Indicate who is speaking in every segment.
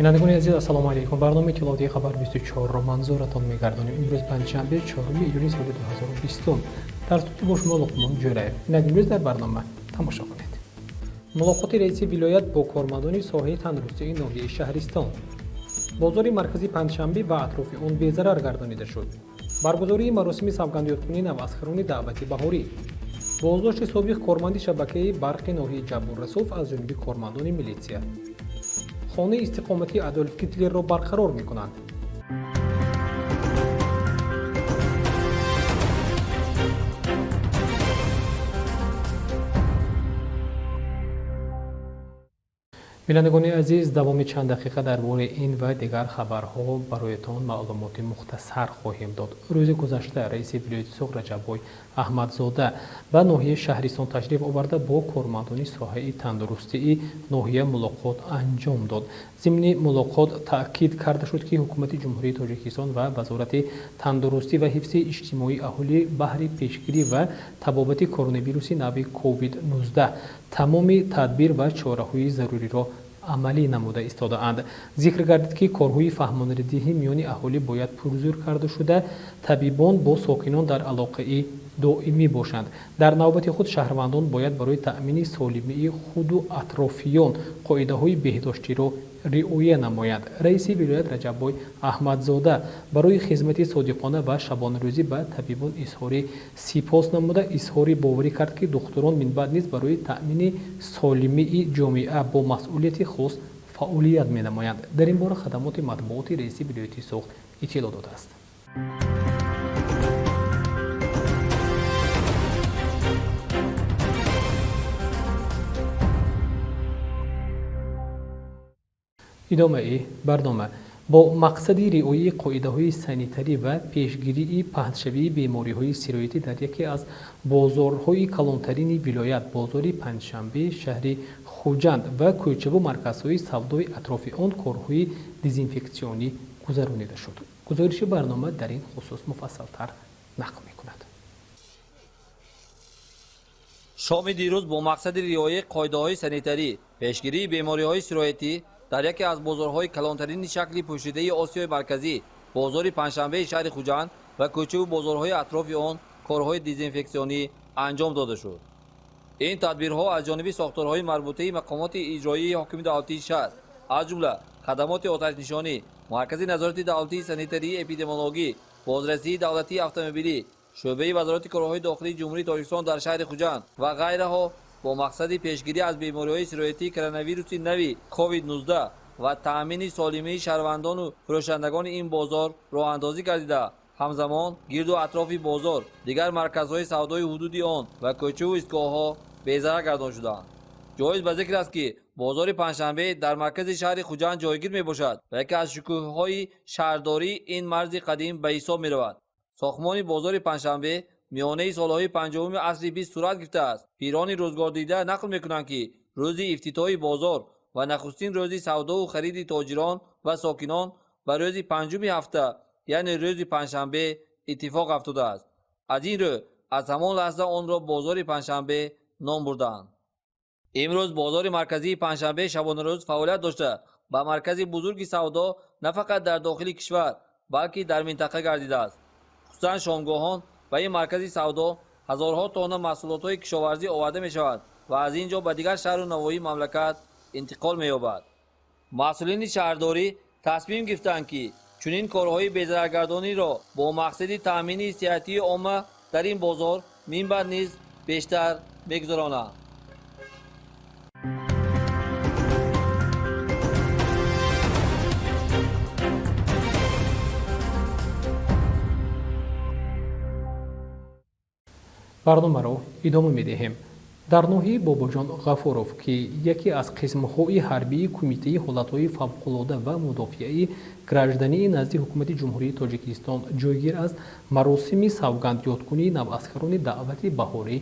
Speaker 1: Бинандагони азиз, ассалому алайкум. Барномаи иттилоотии Хабар 24-ро манзуратон мегардонем. Имрӯз панҷшанбе, 4 июни соли 2020. Дар студия бо шумо Луқмон Ҷӯраев. Инак имрӯз дар барнома тамошо кунед. Мулоқоти раиси вилоят бо кормандони соҳаи тандурустии ноҳияи Шаҳристон. Бозори маркази Панҷшанбе ва атрофи он безарар гардонида шуд. Баргузории маросими савгандёдкунии наваскарони даъвати баҳорӣ. Боздошти собиқ корманди шабакаи барқи ноҳияи Ҷабборрасулов аз ҷониби кормандони милитсия. Хонаи истиқоматии Адольф Гитлерро барқарор мекунанд. Бинандагони азиз, давоми чанд дақиқа дар бораи ин ва дигар хабарҳо бароятон маълумоти мухтасар хоҳем дод. Рӯзи гузашта раиси вилояти Суғд Раҷаббой Аҳмадзода ба ноҳияи Шаҳристон ташриф оварда, бо кормандони соҳаи тандурустии ноҳия мулоқот анҷом дод. Зимни мулоқот таъкид карда шуд, ки Ҳукумати Ҷумҳурии Тоҷикистон ва Вазорати тандурустӣ ва ҳифзи иҷтимоии аҳолӣ баҳри пешгирӣ ва табобати коронавируси нави COVID-19 тамоми тадбир ва чораҳои заруриро амалӣ намуда истодаанд. Зикр гардид, ки корҳои фаҳмонидиҳӣ миёни аҳолӣ бояд пурзӯр карда шуда, табибон бо сокинон дар алоқаи доимӣ бошанд. Дар навбати худ шаҳрвандон бояд барои таъмини солимии худу атрофиён қоидаҳои беҳдоштиро риоя намоянд. Раиси вилоят Раҷаббой Аҳмадзода барои хизмати содиқона ва шабонарӯзӣ ба табибон изҳори сипос намуда, изҳори боварӣ кард, ки духтурон минбаъд низ барои таъмини солимии ҷомеа бо масъулияти хос фаъолият менамоянд. Дар ин бора хадамоти матбуоти раиси вилояти Суғд иттилоъ додааст. Идомаи барнома. Бо мақсади риояи қоидаҳои санитарӣ ва пешгирии паҳншавии бемориҳои сироятӣ дар яке аз бозорҳои калонтарини вилоят, бозори Панҷшанбеи шаҳри Хуҷанд ва кӯчаву марказҳои савдои атрофи он корҳои дезинфексионӣ гузаронида шуд. Гузориши барнома дар ин хусус муфассалтар нақл мекунад.
Speaker 2: Шоми дирӯз бо мақсади риояи қоидаҳои санитарӣ, пешгирии бемориҳои сироятӣ дар яке аз бозорҳои калонтарини шакли пӯшидаи Осиёи Марказӣ, бозори Панҷшанбеи шаҳри Хуҷанд ва кӯчаву бозорҳои атрофи он корҳои дезинфексионӣ анҷом дода шуд. Ин тадбирҳо аз ҷониби сохторҳои марбутаи мақомоти иҷроии ҳокими давлатии шаҳр, аз ҷумла хадамоти оташнишонӣ, Маркази назорати давлатии санитарии эпидемиологӣ, бозрасии давлатии автомобилӣ, шӯъбаи Вазорати корҳои дохилии Ҷумҳурии Тоҷикистон дар шаҳри Хуҷанд ва ғайраҳо бо мақсади пешгирӣ аз бемориҳои сироятии коронавируси нави COVID-19 ва таъмини солимии шаҳрвандону фурӯшандагони ин бозор роҳандозӣ гардида, ҳамзамон гирду атрофи бозор, дигар марказҳои савдои ҳудуди он ва кӯчаву истгоҳҳо безарар гардон шуданд. Ҷоиз ба зикр аст, ки бозори Панҷшанбе дар маркази шаҳри Хуҷанд ҷойгир мебошад ва яке аз шукӯҳҳои шаҳрдории ин марзи қадим ба ҳисоб меравад. Сохтмони бозори Панҷшанбе миёнаи солҳои 50-уми асри 20 сурат гирифтааст. Пирони рӯзгордида нақл мекунанд, ки рӯзи ифтитоҳи бозор ва нахустин рӯзи савдову хариди тоҷирон ва сокинон ба рӯзи панҷуми ҳафта, яъне рӯзи панҷшанбе иттифоқ афтодааст. Аз ин рӯ аз ҳамон лаҳза онро бозори Панҷшанбе ном бурдаанд. Имрӯз бозори марказии Панҷшанбе шабонарӯз фаъолият дошта, ба маркази бузурги савдо на фақат дар дохили кишвар, балки дар минтақа гардидааст. Хусусан шомгоҳон ба ин маркази савдо ҳазорҳо тонна маҳсулотҳои кишоварзӣ оварда мешавад ва аз ин ҷо ба дигар шаҳру навоҳии мамлакат интиқол меёбад. Масъулини шаҳрдорӣ тасмим гирифтанд, ки чунин корҳои безараргардониро бо мақсади таъмини сиҳатии омма дар ин бозор минбаъд низ бештар мегузаронанд.
Speaker 1: Барномаро идома медиҳем. Дар ноҳияи Бобоҷон Ғафуров, ки яке аз қисмҳои ҳарбии Кумитаи ҳолатҳои фавқулода ва мудофиаи граждании назди Ҳукумати Ҷумҳурии Тоҷикистон ҷойгир аст, маросими савгандёдкунии наваскарони даъвати баҳорӣ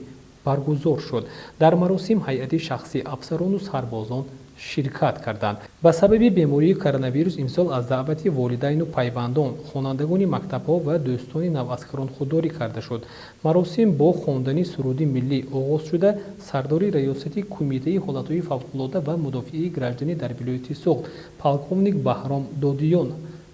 Speaker 1: баргузор шуд. Дар маросим ҳайати шахсӣ, афсарону сарбозон Ширкат карданд. Ба сабаби бемории коронавирус имсол аз даъвати волидайну пайвандон, хонандагони мактабҳо ва дӯстони наваскарон худдорӣ карда шуд. Маросим бо хондани суруди миллӣ оғоз шуда, сардори раёсати Кумитаи ҳолатҳои фавқулода ва мудофиаи гражданӣ дар вилояти Суғд полковник Баҳром Додиён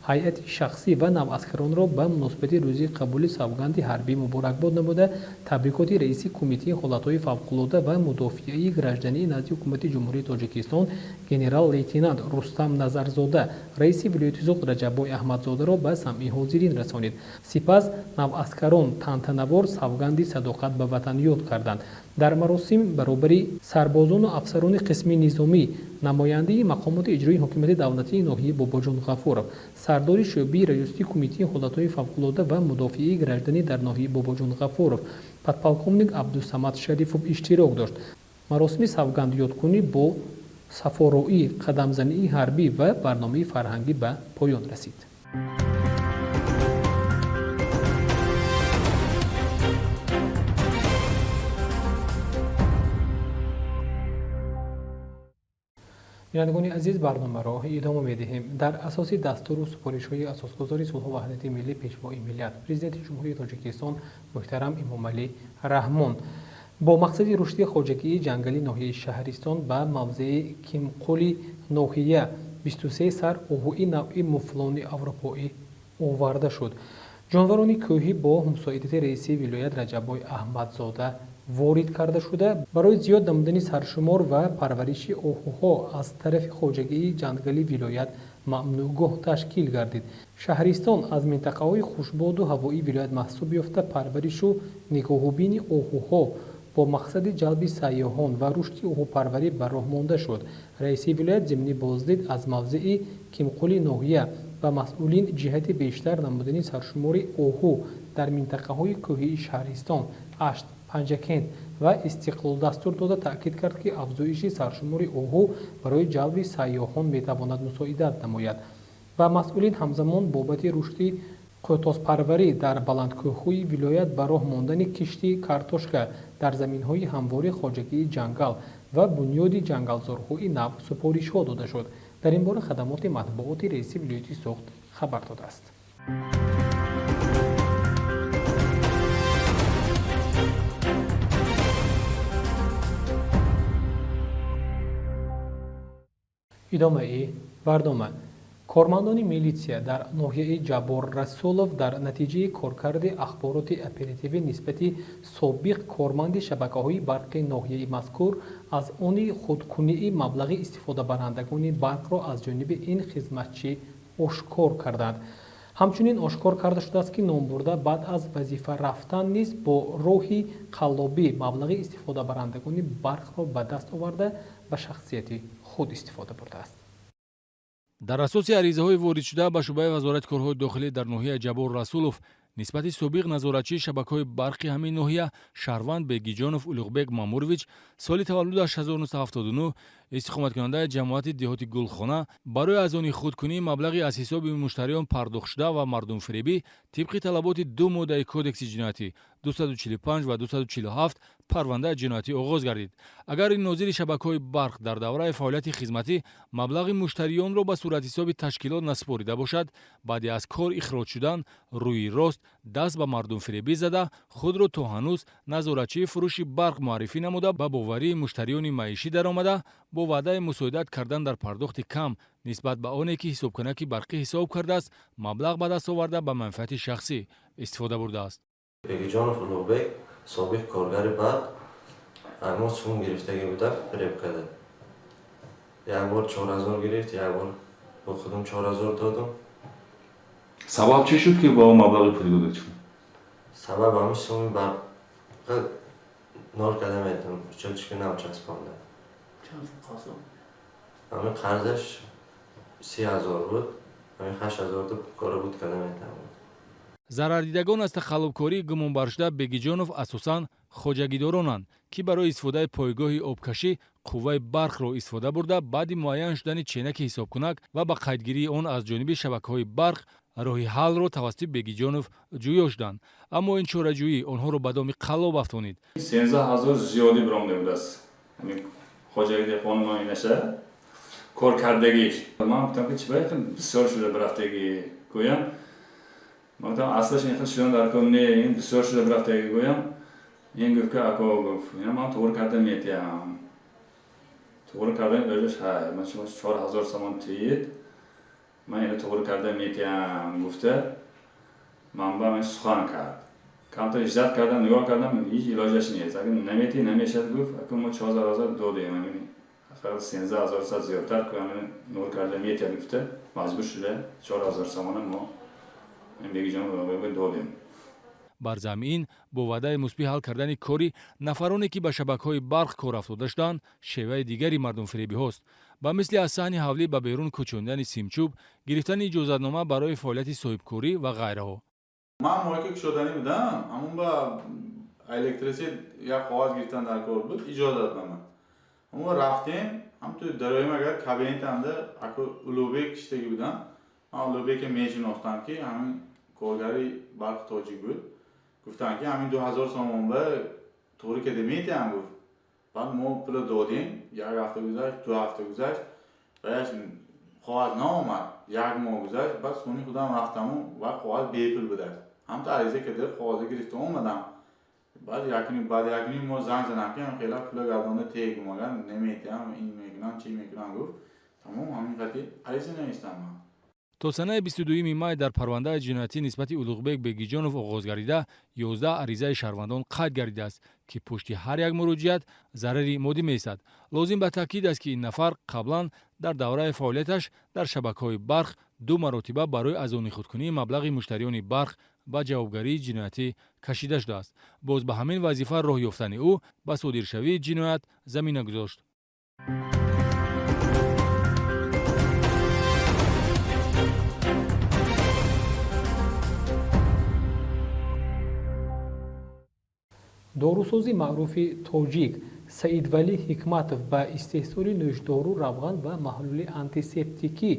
Speaker 1: ҳайати шахсӣ ва наваскаронро ба муносибати рӯзи қабули савганди ҳарбӣ муборакбод намуда, табрикоти раиси Кумитаи ҳолатҳои фавқулода ва мудофиаи граждании назди Ҳукумати Ҷумҳурии Тоҷикистон генерал-лейтенант Рустам Назарзода, раиси вилояти Суғд Раҷаббой Аҳмадзодаро ба самъи ҳозирин расонид. Сипас наваскарон тантанавор савганди садоқат ба ватан ёд карданд. Дар маросим баробари сарбозону афсарони қисми низомӣ, намояндаи мақомоти иҷроии ҳокимияти давлатии ноҳияи Бобоҷон Ғафуров, сардори шӯъбаи раёсати Кумитаи ҳолатҳои фавқулода ва мудофиаи гражданӣ дар ноҳияи Бобоҷон Ғафуров подполковник Абдусамад Шарифов иштирок дошт. Маросими савгандёдкунӣ бо сафороӣ, қадамзании ҳарбӣ ва барномаи фарҳангӣ ба поён расид. Бинандагони азиз, барномаро идома медиҳем. Дар асоси дастуру супоришҳои асосгузори сулҳу ваҳдати миллӣ, Пешвои миллият, Президенти Ҷумҳурии Тоҷикистон муҳтарам Эмомалӣ Раҳмон бо мақсади рушди хоҷагии ҷангали ноҳияи Шаҳристон ба мавзеи Кимқули ноҳия 23 сар оҳуи навъи муфлони аврупоӣ оварда шуд. Ҷонварони кӯҳӣ бо мусоидати раиси вилоят Раҷаббой Аҳмадзода ворид карда шуда, барои зиёд намудани саршумор ва парвариши оҳуҳо аз тарафи хоҷагии ҷангали вилоят мамнӯъгоҳ ташкил гардид. Шаҳристон аз минтақаҳои хушбоду ҳавоии вилоят маҳсуб ёфта, парваришу нигоҳубини оҳуҳо бо мақсади ҷалби сайёҳон ва рушди оҳупарварӣ ба роҳ монда шуд. Раиси вилоят зимни боздид аз мавзеи Кимқули ноҳия ба масъулин ҷиҳати бештар намудани саршумори оҳу дар минтақаҳои кӯҳии Шаҳристон, Ашт, Панҷакент ва Истиқлол дастур дода, таъкид кард, ки афзоиши саршумори оҳу барои ҷалби сайёҳон метавонад мусоидат намояд. Ба масъулин ҳамзамон бобати рушди қӯтоспарварӣ дар баландкӯҳҳои вилоят, ба роҳ мондани кишти картошка дар заминҳои ҳамвори хоҷагии ҷангал ва бунёди ҷангалзорҳои нав супоришҳо дода шуд. Дар ин бора хадамоти матбуоти раиси вилояти Суғд хабар додааст. Идомаи барнома. Кормандони милитсия дар ноҳияи Ҷаббор Расулов дар натиҷаи коркарди ахбороти оперативӣ нисбати собиқ корманди шабакаҳои барқи ноҳияи мазкур аз они худкунии маблағи истифодабарандагони барқро аз ҷониби ин хизматчӣ ошкор карданд. Ҳамчунин ошкор карда шудааст, ки номбурда баъд аз вазифа рафтан низ бо роҳи қаллобӣ маблағи истифодабарандагони барқро ба даст оварда, ба шахсияти худ истифода бурдааст.
Speaker 3: Дар асоси аризаҳои воридшуда ба шӯъбаи Вазорати корҳои дохилӣ дар ноҳияи Ҷаббор Расулов нисбати собиқ назоратчии шабакаҳои барқи ҳамин ноҳия шаҳрванд Бегиҷонов Улуғбек Мамурович, соли таваллудаш 1979, истиқоматкунандаи ҷамоати деҳоти Гулхона, барои аз они худкунии маблағи аз ҳисоби муштариён пардохтшуда ва мардумфиребӣ тибқи талаботи ду моддаи Кодекси ҷиноятӣ 245 ва 247 парвандаи ҷиноятӣ оғоз гардид. Агар ин нозири шабакаҳои барқ дар давраи фаъолияти хизматӣ маблағи муштариёнро ба суратҳисоби ташкилот насупорида бошад, баъди аз кор ихроҷ шудан рӯи рост даст ба мардумфиребӣ зада, худро то ҳанӯз назоратчии фурӯши барқ муаррифӣ намуда, ба боварии муштариёни маишӣ даромада, бо ваъдаи мусоидат кардан дар пардохти кам нисбат ба оне ки ҳисобкунаки барқӣ ҳисоб кардааст, маблағ ба даст оварда, ба манфиати шахсӣ истифода бурдааст.
Speaker 4: Бегиҷонов Улуғбек, собиқ коргари барқ, мо сум гирифтагӣ буда, фиреб карда. Як бор 4000 гирифт, як бор бо худам 4000 додам.
Speaker 5: Сабаб чӣ шуд, ки ба он маблағи пулӣ додед шумо?
Speaker 4: Сабаб ҳамин суми барқ нол карда метавонам, счётчика нав часпонда. Ҳамин қарзаш 30 000 буд, ҳамин 8000 кора буд карда метавонам.
Speaker 3: Зарардидагон аз тақаллубкории гумонбаршуда Бегиҷонов асосан хоҷагидоронанд, ки барои истифодаи пойгоҳи обкашӣ қувваи барқро истифода бурда, баъди муайян шудани ченаки ҳисобкунак ва ба қайдгирии он аз ҷониби шабакаҳои барқ роҳи ҳаллро тавассути Бегиҷонов ҷӯё шуданд. Аммо ин чораҷӯӣ онҳоро ба доми қаллоб афтонид.
Speaker 5: 13 000 зиёдӣ биромда будааст. Хоҷаги деҳқони мо инаша.
Speaker 6: Кор кардагиш. Ман гуфтам, ки чӣ бояд бисёр шуда бирафтагӣ гӯям. Ман гуфтам, аслаш ин хел шудан дар кор не, ин бисёр шуда бирафтагӣ гӯям. Ин гуфт, ки ако, гуфт, ина ман туғри карда метиҳам. Туғри кардан илоҷаш ҳай. Ман шумо 4000 сомон тиед, ман ина туғри карда метиҳам гуфта, ман ба ман сухан кард. Камтар иждат кардам, нигоҳ кардам, ҳеҷ илоҷаш нест. Агар наметиҳ, намешад гуфт, ако мо 4000 додем, ҳамин фақат 13100 зиёдтар ҳамин нур карда метиҳад гуфта, маҷбур шуда 4000 сомона мо Бегиҷон додем.
Speaker 3: Бар замин бо ваъдаи мусбӣ ҳал кардани кори нафароне, ки ба шабакаҳои барқ кор афтода шуданд, шеваи дигари мардумфиребиҳост. Ба мисли аз саҳни ҳавлӣ ба берун кӯчондани симчӯб, гирифтани иҷозатнома барои фаъолияти соҳибкорӣ ва ғайраҳо.
Speaker 7: Ман моҳи ки кушоданӣ будам, ҳамун ба электрисит як коғаз гирифтан дар кор буд, иҷозатнома. Ҳамун рафтем, ҳамту дароем, агар кабинетанда аку Улуғбек киштагӣ будам. Ман Улуғбека мешинохтам, ки ҳамин коргари барқи тоҷик буд. Гуфтанд, ки ҳамин 2000 сомон ба туғри када метиҳам гуфт. Баъд мо пула додем, як ҳафта гузашт, 2 ҳафта гузашт, ваяш коғаз наомад, як моҳ гузашт, баъд сони худам рафтаму ва коғаз бепул будааст. Ҳамта ариза карда коғаза гирифта омадам. Баъд якним моҳ занг задам, ки ҳам хела пула гардонда тег магар наметиҳам, ин мекунам, чӣ мекунам гуфт. Тамом, ҳамин қати ариза навиштам ман.
Speaker 3: То санаи 22 май дар парвандаи ҷиноятӣ нисбати Улуғбек Бегиҷонов оғоз гардида, 11 аризаи шаҳрвандон қайд гардидааст, ки пушти ҳар як муроҷиат зарари моддӣ меистад. Лозим ба таъкид аст, ки ин нафар қаблан дар давраи фаъолияташ дар шабакаҳои барқ 2 маротиба барои аз они худкунии маблағи муштариёни барқ ба ҷавобгарии ҷиноятӣ кашида шудааст. Боз ба ҳамин вазифа роҳ ёфтани ӯ ба содиршавии ҷиноят замина гузошт.
Speaker 1: Дорусози маъруфи тоҷик Саидвалӣ Ҳикматов ба истеҳсоли нӯшдору, равған ва маҳлули антисептикӣ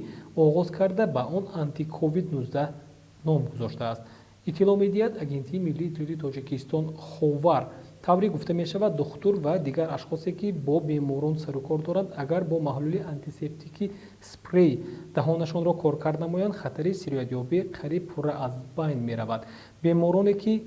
Speaker 1: оғоз карда, ба он антиковид-19 ном гузоштааст. Иттилоъ медиҳад Агентии миллии иттилоотии Тоҷикистон Ховар. Тавре гуфта мешавад, духтур ва дигар ашхосе, ки бо беморон сарукор доранд, агар бо маҳлули антисептикӣ спрей даҳонашонро коркард намоянд, хатари сироятёбӣ қариб пурра аз байн меравад. Бемороне, ки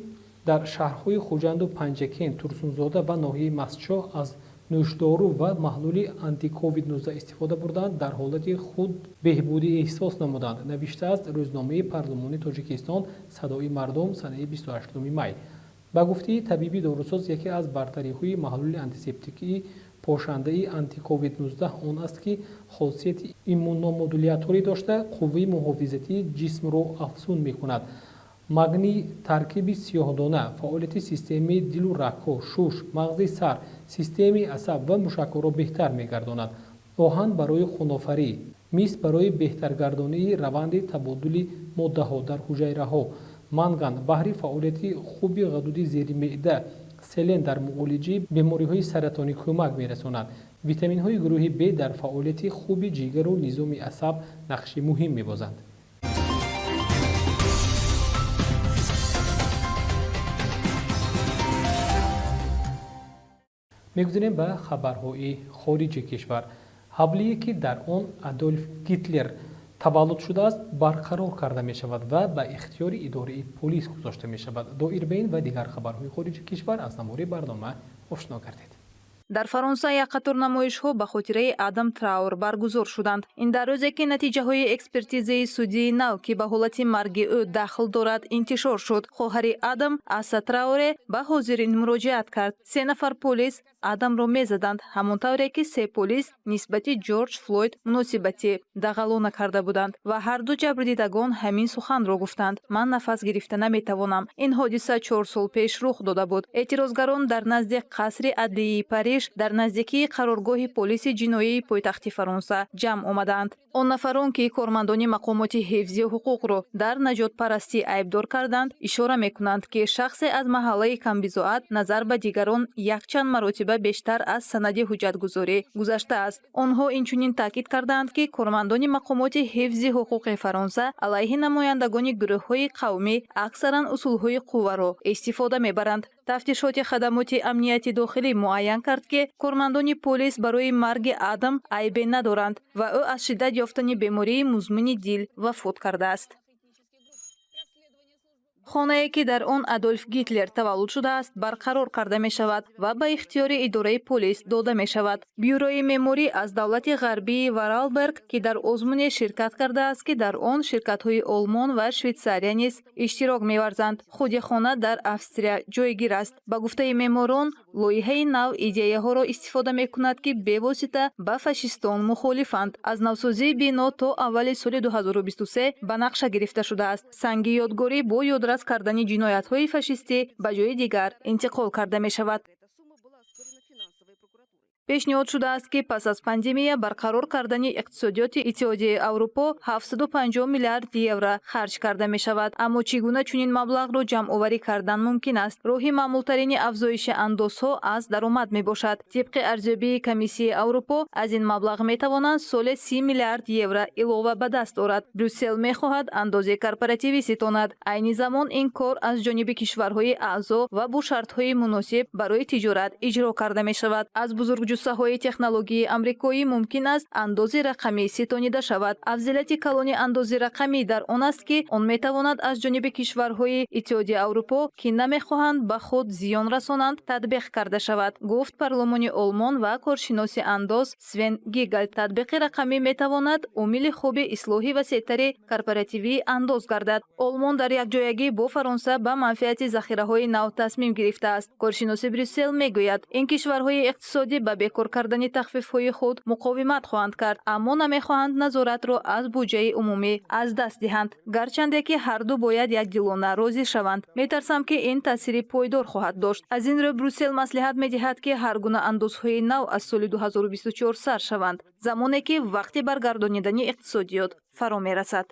Speaker 1: дар шаҳрҳои Хуҷанду Панҷакент, Турсунзода ва ноҳияи Мастчоҳ аз нӯшдору ва маҳлули антиковид-19 истифода бурданд, дар ҳолати худ беҳбудӣ эҳсос намуданд, навиштааст рӯзномаи парлумони Тоҷикистон Садои мардум санаи 28 май. Ба гуфтаи табиби дорусоз, яке аз бартариҳои маҳлули антисептикии пошандаи антиковид-19 он аст, ки хосияти иммуномодуляторӣ дошта, қувваи муҳофизатии ҷисмро афзун мекунад. Магний таркиби сиёҳдона, фаъолияти системаи дилу рагҳо, шуш, мағзи сар, системаи асаб ва мушакҳоро беҳтар мегардонад. Оҳан барои хунофарӣ, мис барои беҳтаргардонии раванди табодули моддаҳо дар ҳуҷайраҳо, манган баҳри фаъолияти хуби ғадуди зери меъда, селен дар муолиҷаи бемориҳои саратонӣ кӯмак мерасонад. Витаминҳои гурӯҳи Б дар фаъолияти хуби ҷигару низоми асаб нақши муҳим мебозанд. Мегузарем ба хабарҳои хориҷи кишвар. Ҳавлие, ки дар он Адольф Гитлер таваллуд шудааст, барқарор карда мешавад ва ба ихтиёри идораи полис гузошта мешавад. Доир ба ин ва дигар хабарҳои хориҷи кишвар аз навори барнома ошно гардед.
Speaker 8: Дар Фаронса як қатор намоишҳо ба хотираи Адам Траур баргузор шуданд. Ин дар рӯзе, ки натиҷаҳои экспертизаи судии нав, ки ба ҳолати марги ӯ дахл дорад, интишор шуд. Хоҳари Адам, Аса Трауре, ба ҳозирин муроҷиат кард. 3 нафар полис Адамро мезаданд, ҳамон тавре ки 3 полис нисбати Ҷорҷ Флойд муносибати дағалона карда буданд ва ҳарду ҷабрдидагон ҳамин суханро гуфтанд: ман нафас гирифта наметавонам. Ин ҳодиса 4 сол пеш рух дода буд. Эътирозгарон дар назди қасри адлияи Париж, дар наздикии қароргоҳи полиси ҷиноии пойтахти Фаронса ҷамъ омадаанд. Он нафарон, ки кормандони мақомоти ҳифзи ҳуқуқро дар наҷотпарастӣ айбдор карданд, ишора мекунанд, ки шахсе аз маҳаллаи камбизоат назар ба дигарон якчанд маротиба мусоҳиба бештар аз санади ҳуҷҷатгузорӣ гузаштааст. Онҳо инчунин таъкид кардаанд, ки кормандони мақомоти ҳифзи ҳуқуқи Фаронса алайҳи намояндагони гурӯҳҳои қавмӣ аксаран усулҳои қувваро истифода мебаранд. Тафтишоти хадамоти амнияти дохилӣ муайян кард, ки кормандони полис барои марги Адам айбе надоранд ва ӯ аз шиддат ёфтани бемории музмини дил вафот кардааст. Хонае, ки дар он Адольф Гитлер таваллуд шудааст, барқарор карда мешавад ва ба ихтиёри идораи полис дода мешавад. Бюрои меъморӣ аз давлати ғарбии Варалберг, ки дар озмуне ширкат кардааст, ки дар он ширкатҳои Олмон ва Швейтсария низ иштирок меварзанд. Худи хона дар Австрия ҷойгир аст. Ба гуфтаи меъморон, лоиҳаи нав идеяҳоро истифода мекунад, ки бевосита ба фашистон мухолифанд. Аз навсозии бино то аввали соли 2023 ба нақша гирифта шудааст. Санги ёдгорӣ бо ёдрас кардани ҷиноятҳои фашистӣ ба ҷои дигар интиқол карда мешавад. Пешниҳод шудааст, ки пас аз пандемия барқарор кардани иқтисодиёти Иттиҳодияи Аврупо 750 миллиард евро харҷ карда мешавад. Аммо чӣ гуна чунин маблағро ҷамъоварӣ кардан мумкин аст? Роҳи маъмултарини афзоиши андозҳо аз даромад мебошад. Тибқи арзёбии Комиссияи Аврупо, аз ин маблағ метавонанд соле 30 миллиард евро илова ба даст орад. Брюссел мехоҳад андози корпоративӣ ситонад. Айни замон ин кор аз ҷониби кишварҳои аъзо ва бо шартҳои муносиб барои тиҷорат иҷро карда мешавад. Аз бузургҷусаҳои технологияи амрикоӣ мумкин аст андози рақамӣ ситонида шавад. Афзалияти калони андози рақамӣ дар он аст, ки он метавонад аз ҷониби кишварҳои Иттиҳоди Аврупо, ки намехоҳанд ба худ зиён расонанд, татбиқ карда шавад, гуфт парлумони Олмон ва коршиноси андоз Свен Гигал. Татбиқи рақамӣ метавонад омили хуби ислоҳи васеътари корпоративии андоз гардад. Олмон дар якҷоягӣ бо Фаронса ба манфиати захираҳои нав тасмим гирифтааст. Коршиноси Брюссел мегӯяд, ин кишварҳои иқтисодӣ ба бекор кардани тахфифҳои худ муқовимат хоҳанд кард, аммо намехоҳанд назоратро аз буҷаи умумӣ аз даст диҳанд. Гарчанде ки ҳарду бояд якдилона розӣ шаванд. Метарсам, ки ин таъсири пойдор хоҳад дошт. Аз ин рӯ Брюссел маслиҳат медиҳад, ки ҳар гуна андозҳои нав аз соли 2024 сар шаванд, замоне ки вақти баргардонидани иқтисодиёт фаро мерасад.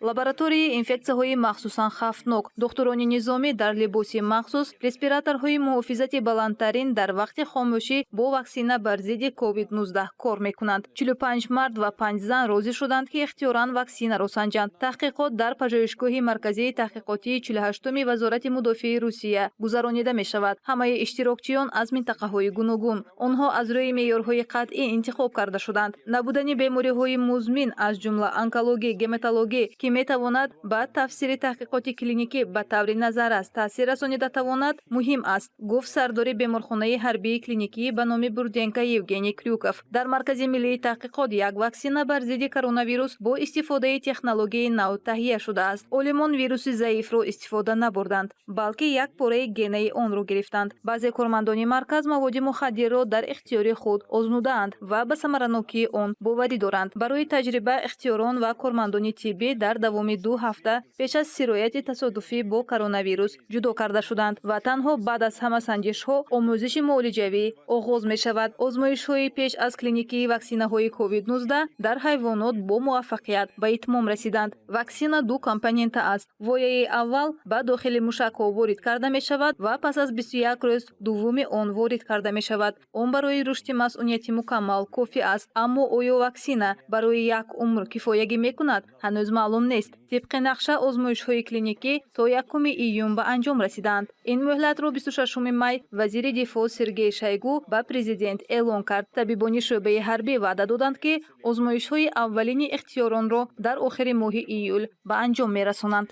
Speaker 8: Лабораторияи инфексияҳои махсусан хавфнок. Духтурони низомӣ дар либоси махсус, респираторҳои муҳофизати баландтарин дар вақти хомӯшӣ бо ваксина бар зидди COVID-19 кор мекунанд. 45 мард ва 5 зан розӣ шуданд, ки ихтиёран ваксинаро санҷанд. Таҳқиқот дар пажӯҳишгоҳи марказии таҳқиқотии 48-уми Вазорати мудофиаи Русия гузаронида мешавад. Ҳамаи иштирокчиён аз минтақаҳои гуногун. Онҳо аз рӯи меъёрҳои қатъӣ интихоб карда шуданд. Набудани бемориҳои музмин, аз ҷумла онкологӣ, гематологӣ, ки метавонад ба тафсири таҳқиқоти клиникӣ ба таври назаррас таъсир расонида тавонад, муҳим аст, гуфт сардори беморхонаи ҳарбии клиникӣ ба номи Бурденко Евгений Крюков. Дар Маркази миллии таҳқиқот як ваксина бар зидди коронавирус бо истифодаи технологияи нав таҳия шудааст. Олимон вируси заифро истифода набурданд, балки як пораи генаи онро гирифтанд. Баъзе кормандони марказ маводи мухаддирро дар ихтиёри худ озмудаанд ва ба самаранокии он боварӣ доранд. Барои таҷриба ихтиёрон ва кормандони тиббӣ дар давоми 2 ҳафта пеш аз сирояти тасодуфӣ бо коронавирус ҷудо карда шуданд ва танҳо баъд аз ҳама санҷишҳо омӯзиши муолиҷавӣ оғоз мешавад. Озмоишҳои пеш аз клиникии ваксинаҳои COVID-19 дар ҳайвонот бо муваффақият ба итмом расиданд. Ваксина 2 компонента аст. Вояи аввал ба дохили мушакҳо ворид карда мешавад ва пас аз 21 рӯз дуввуми он ворид карда мешавад. Он барои рушди масъунияти мукаммал кофӣ аст. Аммо оё ваксина барои як умр кифоягӣ мекунад? Ҳанӯз маълум нест. Тибқи нақша озмоишҳои клиникӣ то 1 июн ба анҷом расиданд. Ин муҳлатро 26 май вазири дифоъ Сергей Шойгу ба президент эълон кард. Табибони шӯъбаи ҳарбӣ ваъда доданд, ки озмоишҳои аввалини ихтиёронро дар охири моҳи июл ба анҷом мерасонанд.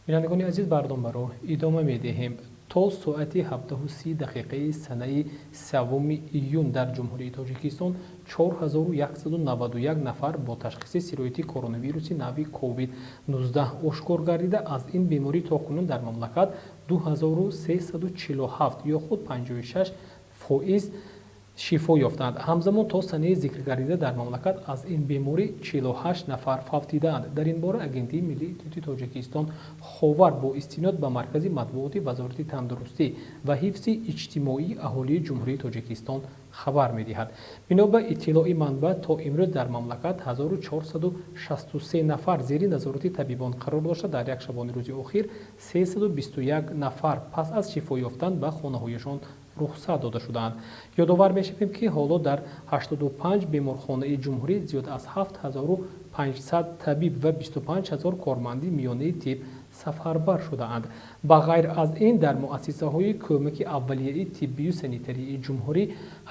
Speaker 1: Бинандагони азиз, барномаро идома медиҳем. То соати 17:30 дақиқаи санаи 3 июн дар Ҷумҳурии Тоҷикистон 4191 нафар бо ташхиси сирояти коронавируси нави COVID-19 ошкор гардида, аз ин беморӣ то кунун дар мамлакат 2347 ё худ 56% шифо ёфтанд. Ҳамзамон то санаи зикргардида дар мамлакат аз ин беморӣ 48 нафар фавтидаанд. Дар ин бора Агентии миллии иттилооти Тоҷикистон Ховар бо истинод ба Маркази матбуоти Вазорати тандурустӣ ва ҳифзи иҷтимоии аҳолии Ҷумҳурии Тоҷикистон Хабар медиҳад. Бино ба иттилои манбаъ, то имрӯз дар мамлакат 1463 нафар зери назорати табибон қарор дошта, дар як шабони рӯзи охир 321 нафар пас аз шифо ёфтан ба хонаҳояшон рухсат дода шудаанд. Ёдовар мешавем, ки ҳоло дар 85 беморхонаи ҷумҳурӣ зиёд аз 7500 табиб ва 25 ҳазор корманди миёнаи тиб сафарбар шудаанд. Ба ғайр аз ин, дар муассисаҳои кӯмаки аввалияи тиббию санитарии ҷумҳурӣ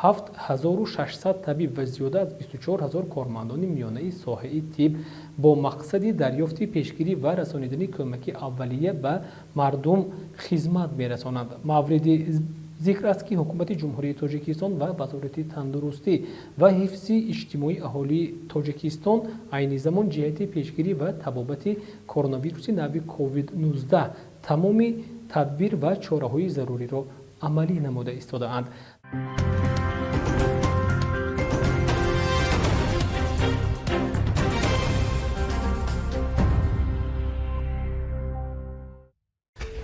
Speaker 1: 7600 табиб ва зиёда аз 24 ҳазор кормандони миёнаи соҳаи тиб бо мақсади дарёфти пешгирӣ ва расонидани кӯмаки аввалия ба мардум хизмат мерасонанд. Мавриди зикр аст, ки Ҳукумати Ҷумҳурии Тоҷикистон ва Вазорати тандурустӣ ва ҳифзи иҷтимоии аҳолии Тоҷикистон айни замон ҷиҳати пешгирӣ ва табобати коронавируси нави COVID-19 тамоми тадбир ва чораҳои заруриро амалӣ намуда истодаанд.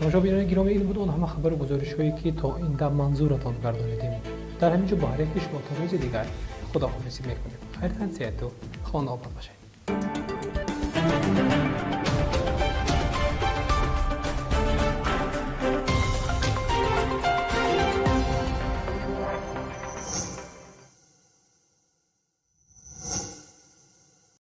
Speaker 1: Тамошобинони гиромӣ, ин буд он ҳама хабару гузоришҳое, ки то ин дам манзуратон гардонидем. Дар ҳамин ҷо бо ҳар яки шумо то рӯзи дигар худоҳофизӣ мекунем. Хайртан, сеҳату хонаобод бошед.